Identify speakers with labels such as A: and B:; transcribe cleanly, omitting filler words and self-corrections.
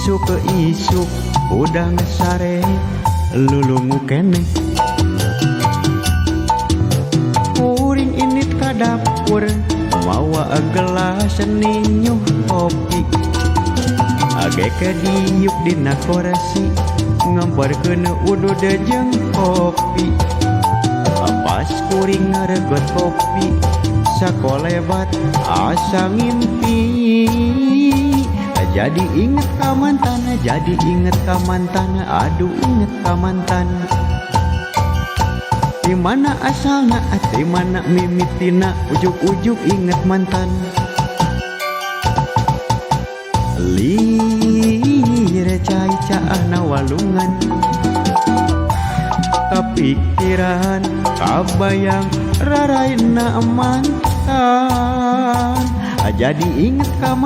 A: Isuk ke isuk hudang sare lulungu keneh. Kuring indit ka dapur mawa gelas ninyuh kopi. Ageke diuk dina korsi ngemperkeun udud jeung kopi. Pas kuring ngaregot kopi sakolebat asa ngimpi. Jadi inget ka mantan, jadi inget ka mantan, aduh inget ka mantan. Di mana asalna, di mana mimitina, ujug-ujug inget mantan. Lir cai caahna walungan, kapikiran kabayang raraina mantan. Jadi inget ka mantan.